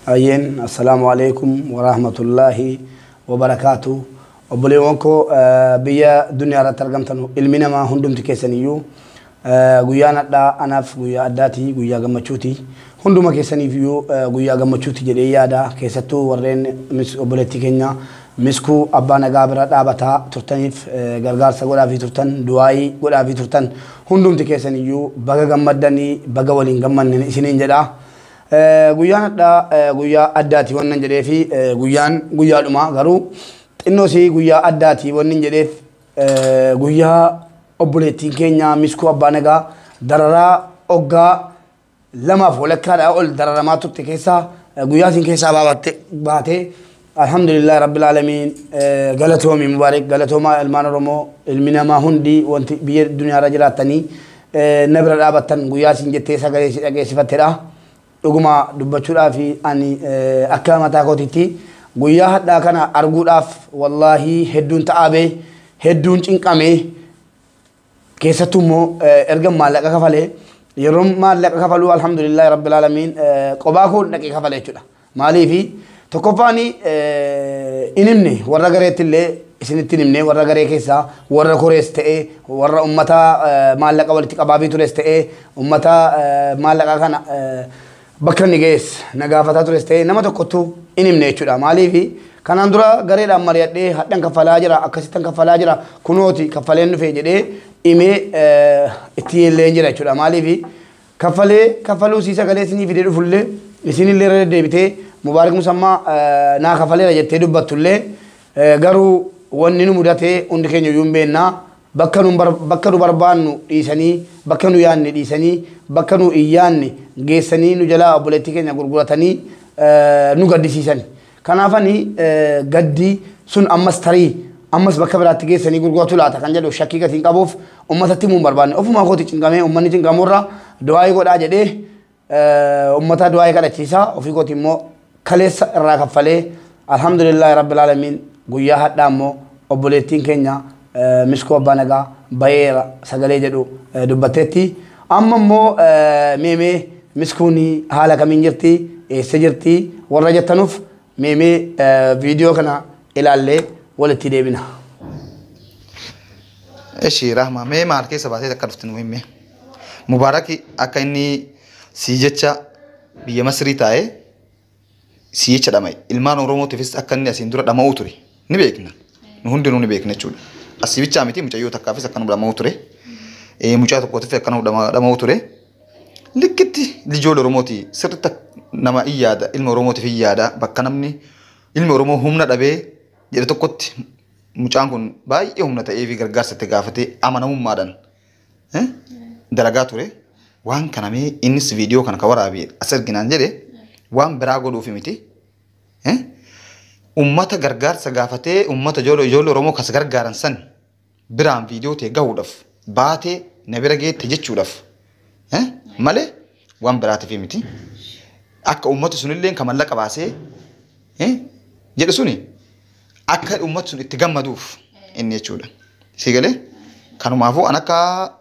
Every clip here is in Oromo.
Ayyeen, assalaamu alaikum warahmatullaahi wabarakaatu. Obboleewwan koo biyya duniyaa irratti argamtan, ilmi namaa hundumti keessaniyyuu, guyyaan addaa anaaf guyyaa addaati, guyyaa gammachuuti. Hunduma keessaniif iyyuu guyyaa gammachuuti jedhee yaada. Keessattuu warreen obboleettii keenya Miskuu Abbaa Nagaa bira dhaabataa turtaniif, gargaarsa godhaafii turtan, du'aayii godhaafii turtan, hundumti keessaniyyuu baga gammaddanii, baga waliin gammanne isiniin jedha. Guyyaan addaa guyyaa addaati wannan jedhee fi guyyaan guyyaadhuma, garuu xinnoosii guyyaa addaati wannan jedheef guyyaa obboleettiin keenya Miskuu Abbaa Nagaa dararaa oggaa 2f walakkaadhaa ol dararamaa turte keessaa guyyaa isin keessaa baabatte baatee, alhamdulillah rabbil aalamiin. Galatoomi Mubaarik, galatoomaa ilmaan Oromoo, ilmi namaa hundi, wanti biyya duniyaarra jiraattanii na bira dhaabattan, guyyaa isin jettee sagalee si dhageessifattedha. Dhuguma dubbachuudhaaf ani akka mataa kootitti guyyaa hadhaa kana arguudhaaf wallaahi hedduun ta'aabee, hedduun cinqamee. Keessattuu immoo erga maallaqa kafalee, yeroo maallaqa kafaluu, alhamdulillahi rabbil aalamiin, qophaa koon dhaqee kafale jechuudha. Maaliifi, tokkoffaan hin himne warra gareetti illee, isinitti hin himne. Warra garee keessaa warra korees ta'ee, warra ummata maallaqa walitti qabaafii tures ta'ee, ummata maallaqa kana bakka inni ga'es na gaafataa tures ta'ee, nama tokkottu hin himne jechuudha. Maaliifi, kanaan dura gareedhaan mari'adhee, hadhan kaffalaa jira, akkasittan kaffalaa jira, kunooti kaffaleen dhufe jedhee himee itti illee jira jechuudha. Maaliifi, kaffalee kaffaluu sii sagalee isinii fidee dhufullee, isinillee irra deddeebitee Mubaarik Musammaa naa kafaleera jettee dubbattullee, garuu wanni nu mudate hundi keenya iyyuu hin beennaa. Bakka nu barbaannu dhiisanii, bakka nu yaanne dhiisanii, bakka nu hin yaanne geessanii nu jalaa obboleettii keenya gurguratanii nu gaddisiisan. Kanaafani gaddi sun ammas tarii ammas bakka biraatti geessanii gurguratu laata kan jedhu shakkii gatiin qabuuf uummatatti himuu hin barbaanne. Ofumaa kooti cinqamee, uummanni cinqamurra du'aayii godhaa jedhee uummata du'aayii kadhachiisaa, ofii kooti immoo kaleessa irraa kaffalee, alhamdulillahi rabbil aalamiin. Guyyaa hadhaa immoo obboleettiin keenya Miskuu Abbaa Nagaa bayeera sagalee jedhu dubbatteetti. Amma immoo meemee Miskuun haala kamiin jirti, eessa jirti warra jettanuuf, meemee viidiyoo kana ilaallee walitti deebina. Eshi Rahma, mee maal keessa baatee akka dhufte nu himme. Mubaaraki akka inni sii jecha biyya Masrii taa'ee sii jecha dhama'e. Ilmaan Oromootiifis akka inni asiin dura dhama'uu ture ni beekna. Nu hundinuu ni beekna jechuudha. Asii bichaa miti, mucayyoo takkaafis akka nu dhama'uu ture. Mucaa tokkootifis akka nu dhama'uu ture. Likkitti ijoollee Oromooti sirriitti nama in yaada, ilma Oromootiif in yaada. Bakka namni ilmi Oromoo humna dhabee jedhe tokkotti mucaan kun baay'ee humna ta'ee fi gargaarsa itti gaafatee amanamummaadhaan dalagaa ture. Waan kana mee innis viidiyoo kana ka waraabe as erginaan jedhe waan biraa godhuufi miti. Ummata gargaarsa gaafatee, ummata ijoollee Oromoo kas gargaaran san biraan viidiyoo ta'e gahuudhaaf, baatee na bira geette jechuudhaaf malee waan biraatiif miti. Akka ummati sunillee kan mallaqa baasee jedhu suni akka ummati sun itti gammaduuf inni jechuudha. Si galee? Kanumaafuu an akka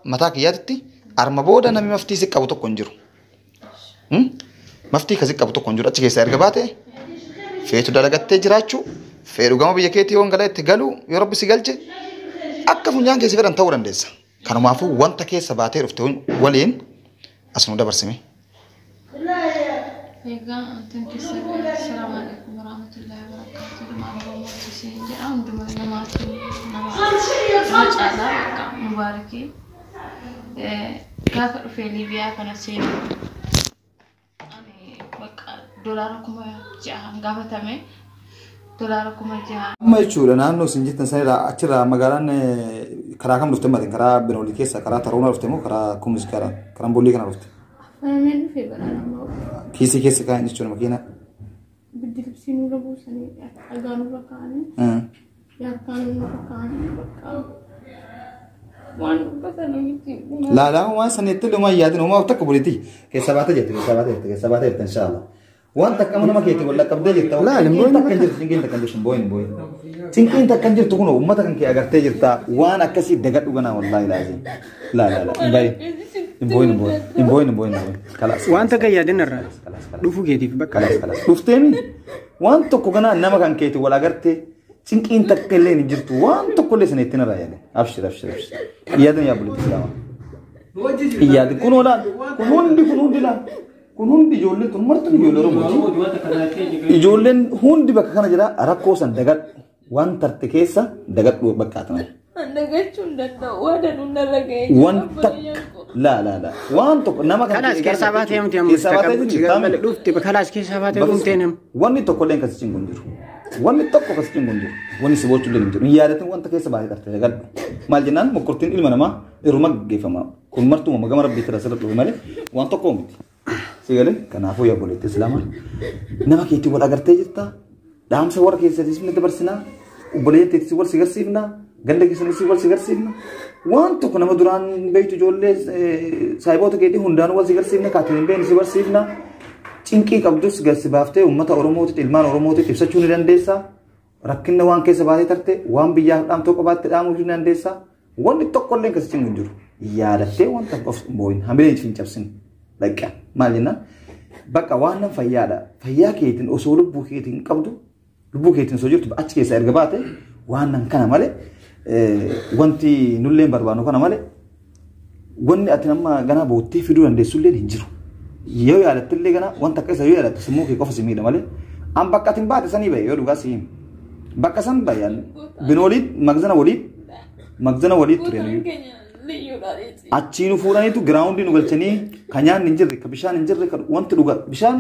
mataa kiyyaatitti arma booda namni maftii si qabu tokko hin jiru. Maftii kasi qabu tokko hin jiru. Achi keessaa erga baate feetu dalagattee jiraachuu, feetu gama biyya keetii yoon gala itti galuu, yoo rabbi si galche akka funyaan keessi fedhan ta'uu dandeessa. Kanumaafuu wanta keessa baatee dhufte waliin as nu dabarsime. Egaa wantan keessa ba'e, assalaamu alaikum warahmatullahi wabarakatuh. Ilmaan Oromooti isin jedha, hunduma namaatiin nama nama caalaa bakka Mubaarikii gaafa dhufee Liibiyaa kana seenu ani bakka dolaara 6,000 gaafatame, dolaara 6,000. Amma jechuudha naannoo isin jettan sanirraa achirraa magaalaan karaa kam dhufte matin, karaa Binoolii keessa karaa Taroonaa dhufte moo karaa Kumis karaa Boolii kana dhufte? Afanamee dhufee baraan amma Kiisii keessa kaa'an jechuudha makiina. Biddi libsii nurra buusanii, dhagaa nurra kaa'anii, yaakkaa nurra kaa'anii, bakka waan dubbatan miti. Laalaa waan sanitti illee waan yaadin uumaa takka buleetti keessa baatee jirti, keessa baatee jirti, keessa baatee jirti, inshaallah. Waan takka amma nama keetti wal dhaqqabdee jirta. Laal, hin Cinqiin takka hin jirtu, cinqiin takka hin jirtu, hin boo'in, hin boo'in. Cinqiin takka hin jirtu, kun uummata kan kee agartee jirta. Waan akkasii dagadhu ganaa, wallaahi laazim. Laa laa laa, hin bahin. Hin booyin hin booyin. Hin booyin hin booyin hin booyin. Kalaas. Waan takka yaadin irraa Kalaas kalaas. dhufuu keetiif bakka. Kalaas kalaas. Dhufteemi waan tokko ganaa nama kan keeti wal agartee cinqiin takka illee hin jirtu waan tokko illee sana ittiin irraa yaadin. Abshir abshir abshir. Yaadin yaa buleetti islaamaa. Yaadin kun olaan kun hundi kun hundi laal kun hundi ijoolleen tun martuun ijoollee Oromooti. Ijoolleen hundi bakka kana jira rakkoo san dagadhu waan tarte keessa dagadhu bakka atana. Dagachuu hin danda'u. Waan danuun narra ga'ee Waan takka laa laa laa waan tokko nama kan Kalaas keessaa baatee miti amma keessaa baatee jirti taame. dhufte kalaas keessaa baatee dhumtee nama. Wanni tokko illee kan si cinqu hin jiru. Wanni tokko kan si cinqu hin jiru. Wanni si boocuu illee hin jiru. Hin yaadatin wanta keessa baatee tarte dagadhu. Maal jennaan mokkortiin ilma namaa irruma gaggeeffama. Kun martuma gama rabbiitti irra sirra dhufe malee waan tokko miti. Si galee kanaafuu yaa obboleettii islaamaa nama keetti wal agartee jirta. Dhaamsa warra keessattis ni dabarsinaa. Obboleettiitis wal si garsiifnaa. Ganda keessanis wal si garsiifna. Waan tokko nama duraan beektu ijoollee saayiboota keetii hundaan wal si garsiifna. Kaatiin hin beekne si barsiifna. Cinqii qabdus gasi baaftee uummata Oromootiif ilmaan Oromootiif ibsachuu ni dandeessa. Rakkinna waan keessa baatee tarte waan biyyaaf dhaamtoo qabaatte dhaamuu ni dandeessa. Wanni tokko illee kan si cinqu hin jiru. Yaadattee wanta of booyin hamileen hin cabsin. Dhaqqa maal jennaan bakka waan nan fayyaadha. Fayyaa keetiin osoo lubbuu keetiin qabdu lubbuu keetiin osoo jirtu achi keessa erga baate waan nan kana malee wanti nullee barbaannu kana malee wanni ati nama ganaa boottee fiduu dandeessu illee hin jiru. Yoo yaadatte illee ganaa wanta akka isa yoo yaadatte sammuu kee qofa si miidha malee an bakka ati hin baate sanii bahe yoo dhugaa si himi. Bakka san bahe binooliit magzana waliit magzana waliit ture Gootaan nuyi. keenya liyyuudhaan eeti. Achii nu fuudhaniitu giraawundii nu galchanii kan nyaanni hin jirre kan bishaan hin jirre kan wanti dhugaa bishaan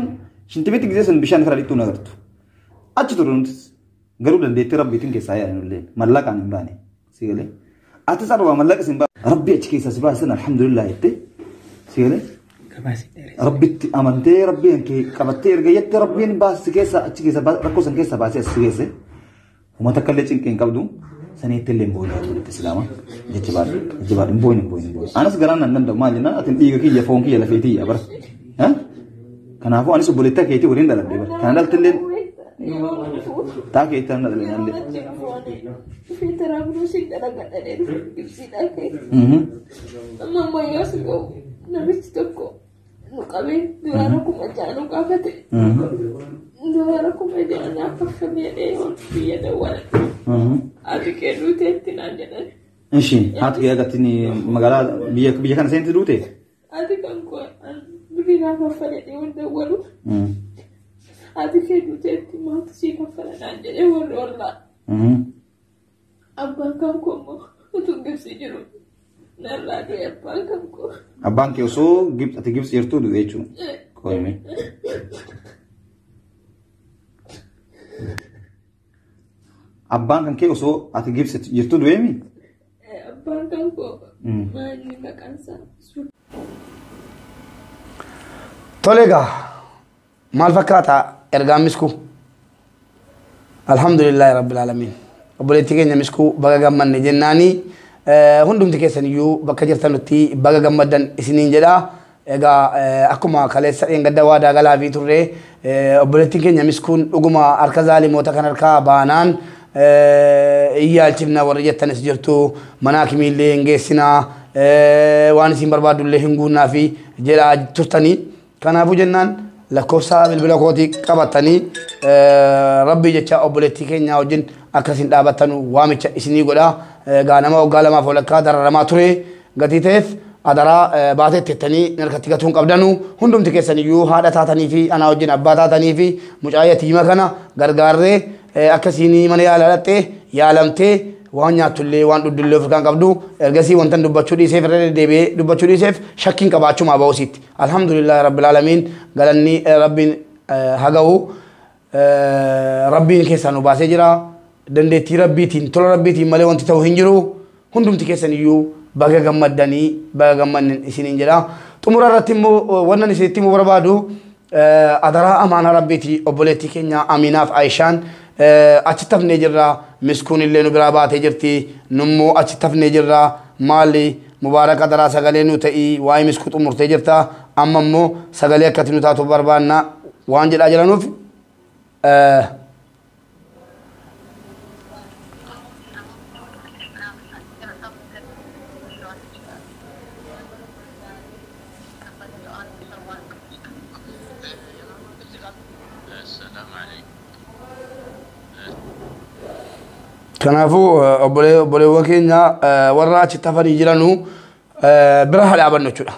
shintibeetti gisee san bishaan karaa dhiqxuu nu agartu. Achi ture nutis garuu dandeettii rabbiitiin keessaa yaa'an illee mallaqaan hin baane si galee. Atis arba mallaqa sin baane rabbi achi keessaa si baasan alhamdulillah jettee si galee. Gabaasii dheeressa. Rabbitti amantee rabbiin kee qabattee erga jettee rabbiin baasi keessa achi keessa rakkoo san keessa baasee as si geesse. Uummata akka illee cinqii hin qabdu saniitti illee hin booyin walitti islaama jechi baadhu jechi baadhu hin booyin hin booyin hin booyin. Anas garaan nan danda'u maal jennaan ati dhiiga kiyya foon kiyya lafee tiyya bara. Kanaafuu anis obboleettaa keetii waliin dhaladhe bara. Kana dhalte illee taa keetii tan dhaladhe nallee. Filtara buruusiin dalagadhadhee dhufe ibsiidhaan ka'e. Amma ammayyaa si ga'u namichi tokko nu qabee duraara 6,000 nu gaafate. Duraara 6,000 naaf kaffalii jedhee ol biyya dawwale. Ati kee duuteetti naan jedhan. Ishi haati kee agartiin magaalaa biyya biyya kana seenti duute? Ati kan koo birrii naaf kaffali jedhee ol dawwalu. Ati kee duuteetti maaltu sii kaffala naan jedhee warri ollaa. Abbaan kan koo immoo utuu Gibsii jiru narraa du'e abbaan kan koo. Abbaan kee osoo ati Gibsi jirtuu du'e jechuudha. Qoyime. Abbaan kan kee osoo ati Gibsi jirtuu du'eemi? Abbaan kan koo maalli maqaan isaa Tole egaa maal fakkaata ergaan miskuu? Alhamdulillahi rabbil alamin. Obboleettii keenya miskuu baga gammanne jennaani hundumti keessan iyyuu bakka jirtanutti baga gammaddan isiniin jedha. Egaa akkuma kaleessa dheengadda waadaa galaa fi turre obboleettiin keenya miskuun dhuguma harka zaalimoota kan harkaa baanaan iyyaalchifna warri jettanis jirtu mana hakimiillee hin geessinaa waan isin barbaadullee hin guunnaa fi jedhaa turtanii. Kanaafuu jennaan lakkoofsa bilbila kootii qabatanii rabbii jecha obboleettii keenya wajjin akkasiin dhaabattanu waamicha isinii godha. Egaa nama waggaa lamaaf walakkaa dararamaa ture gatii ta'eef adaraa baatee tettanii harkatti gatuu hin qabdanu hundumti keessan iyyuu haadha taatanii fi anaa wajjin abbaa taatanii fi mucaa yatiima kana gargaarree akkasiin mana yaalaa dhaqxee yaalamtee waan nyaattullee waan dhuddullee of kan qabdu ergasii wanta dubbachuu dhiiseef irra deddeebi'ee dubbachuu dhiiseef shakkiin qabaachumaa ba'uusiitti. Alhamdulillahi rabbil aalamiin galanni rabbiin haga'u rabbiin keessaa nu baasee jira. Dandeettii rabbiitiin tola rabbiitiin malee wanti ta'u hin jiru. Hundumti keessan iyyuu baga gammaddanii baga gammadnin isiniin jedha. Xumura irratti immoo wannan isinitti himuu barbaadu adaraa amaanaa rabbiiti obboleettii keenya Aminaaf Aayishaan achitti hafnee jirra. Miskuun illee nu biraa baatee jirti. Nummoo achitti hafnee jirra. Maali Mubaarak adaraa sagalee nu ta'ii waa'ee miskuu xumurtee jirta. Amma immoo sagalee akkatti nu taatu barbaanna waan jedhaa jiranuuf Kanaafuu obboleewwan keenya warra achitti hafanii jiranuu bira haa dhaabannu jechuudha.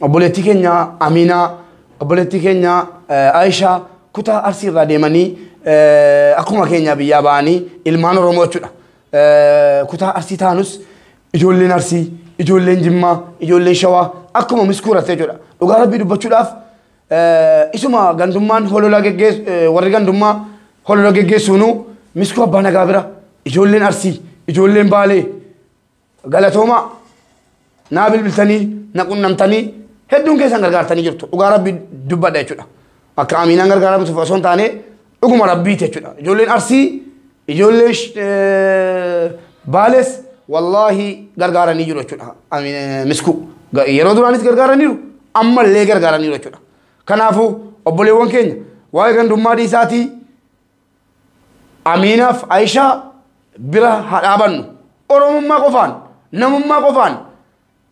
Obboleettii keenya Aminaa, obboleettii keenya Aayishaa kutaa Arsii irraa deemanii akkuma keenya biyyaa ba'anii ilmaan Oromoo jechuudha. Kutaa Arsii taanus ijoolleen Arsii, ijoolleen Jimmaa, ijoolleen Shawaa akkuma miskuu irratti jechuudha. Dhugaa Rabbii dubbachuudhaaf isuma gandummaan holola geggeessu, warri gandummaa holola geggeessuunuu miskuu abbaa nagaa bira ijoolleen Arsii, ijoolleen Baalee galatoomaa naa bilbiltanii na qunnamtanii hedduun keessan gargaartanii jirtu. Dhugaa Rabbii dubbadha jechuudha. Akka Aminaan gargaaramtuuf osoo hin taane dhuguma Rabbiiti jechuudha. Ijoolleen Arsii, ijoolleen Baalees wallaahi gargaaranii jiru jechuudha. Miskuu yeroo duraanis gargaaraniiru, ammallee gargaaraniiru jechuudha. Kanaafuu obboleewwan keenya waa'ee gandummaa dhiisaatii Aminaaf Aayishaa bira haa dhaabannu. Oromummaa qofaan, namummaa qofaan,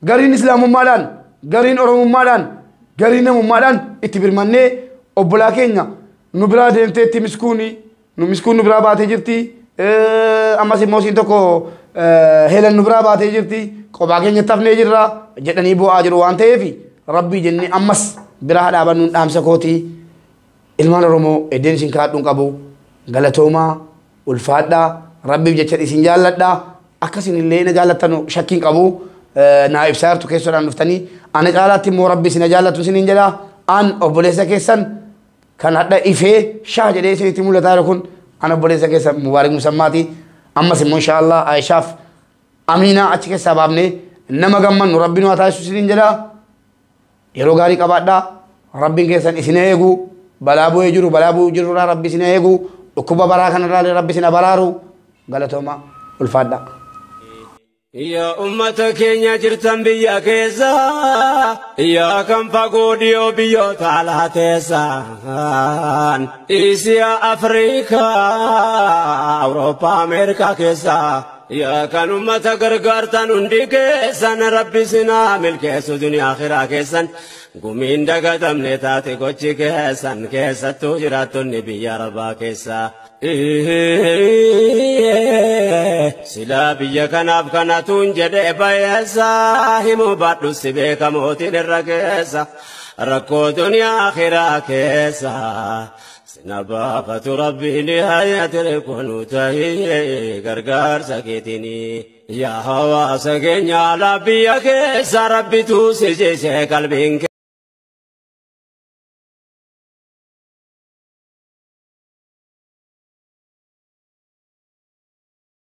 gariin Islaamummaadhaan, gariin Oromummaadhaan, gariin namummaadhaan itti birmannee obbolaa keenya nu biraa deemteetti miskuuni, nu miskuun nu biraa baatee jirti. Ammas immoo isiin tokko Heelan nu biraa baatee jirti. Kophaa keenyatti hafnee jirra jedhanii bu'aa jiru waan ta'eef Rabbii jennee ammas bira haa dhaabannuun dhaamsa kootii. Ilmaan Oromoo eddeen isin kaadhuun qabu galatoomaa, ulfaadhaa, Rabbiif jecha isin jaalladhaa, akkasin illee na jaallattanu shakkiin qabu naa ibsaa jirtu keessoodhaan dhuftanii ana caalaatti immoo Rabbi isin jaallatu isiniin jedha. An obboleessa keessan kan hadha ifee shaa jedhee isinitti mul'ataa jiru kun an obboleessa keessan Mubaarik Musammaati. Ammas immoo inshaallah Aayishaaf Aminaa achi keessaa baafnee nama gammannu Rabbi nu haa taasisu isiniin jedha. Yeroo gaarii qabaadhaa. Rabbiin keessan isin eegu. Balaa bu'ee jiru, balaa bu'uu jirurraa Rabbi isin eegu. Dhukkuba baraa kanarraa Rabbi isin baraaru. Galatooma, ulfaadhaa. Yaa ummata keenya jirtan biyya keessa, yaa kan fagoo dhiyoo biyyoota alaa teessan, Isiyaa, Afrikaa, Awurooppaa, Ameerikaa keessa, yaa kan ummata gargaartan hundi keessan Rabbi sinaa milkeessu duniyaa akhiraa keessan, gumiin dagatamne taate gochi keessan keessattuu jiraattonni biyya Arabaa keessa. Silaa biyya kanaaf kanatuun jedhee bayeessa himuu baadhu si beeka mootiin irra keessa rakkoo duniyaa akhiraa keessa. Sina baafatu Rabbiin hayatire kunu tahee gargaarsa keetiini. Yaa hawaasa keenya alaa biyya keessa Rabbitu si jeesee qalbiin kee.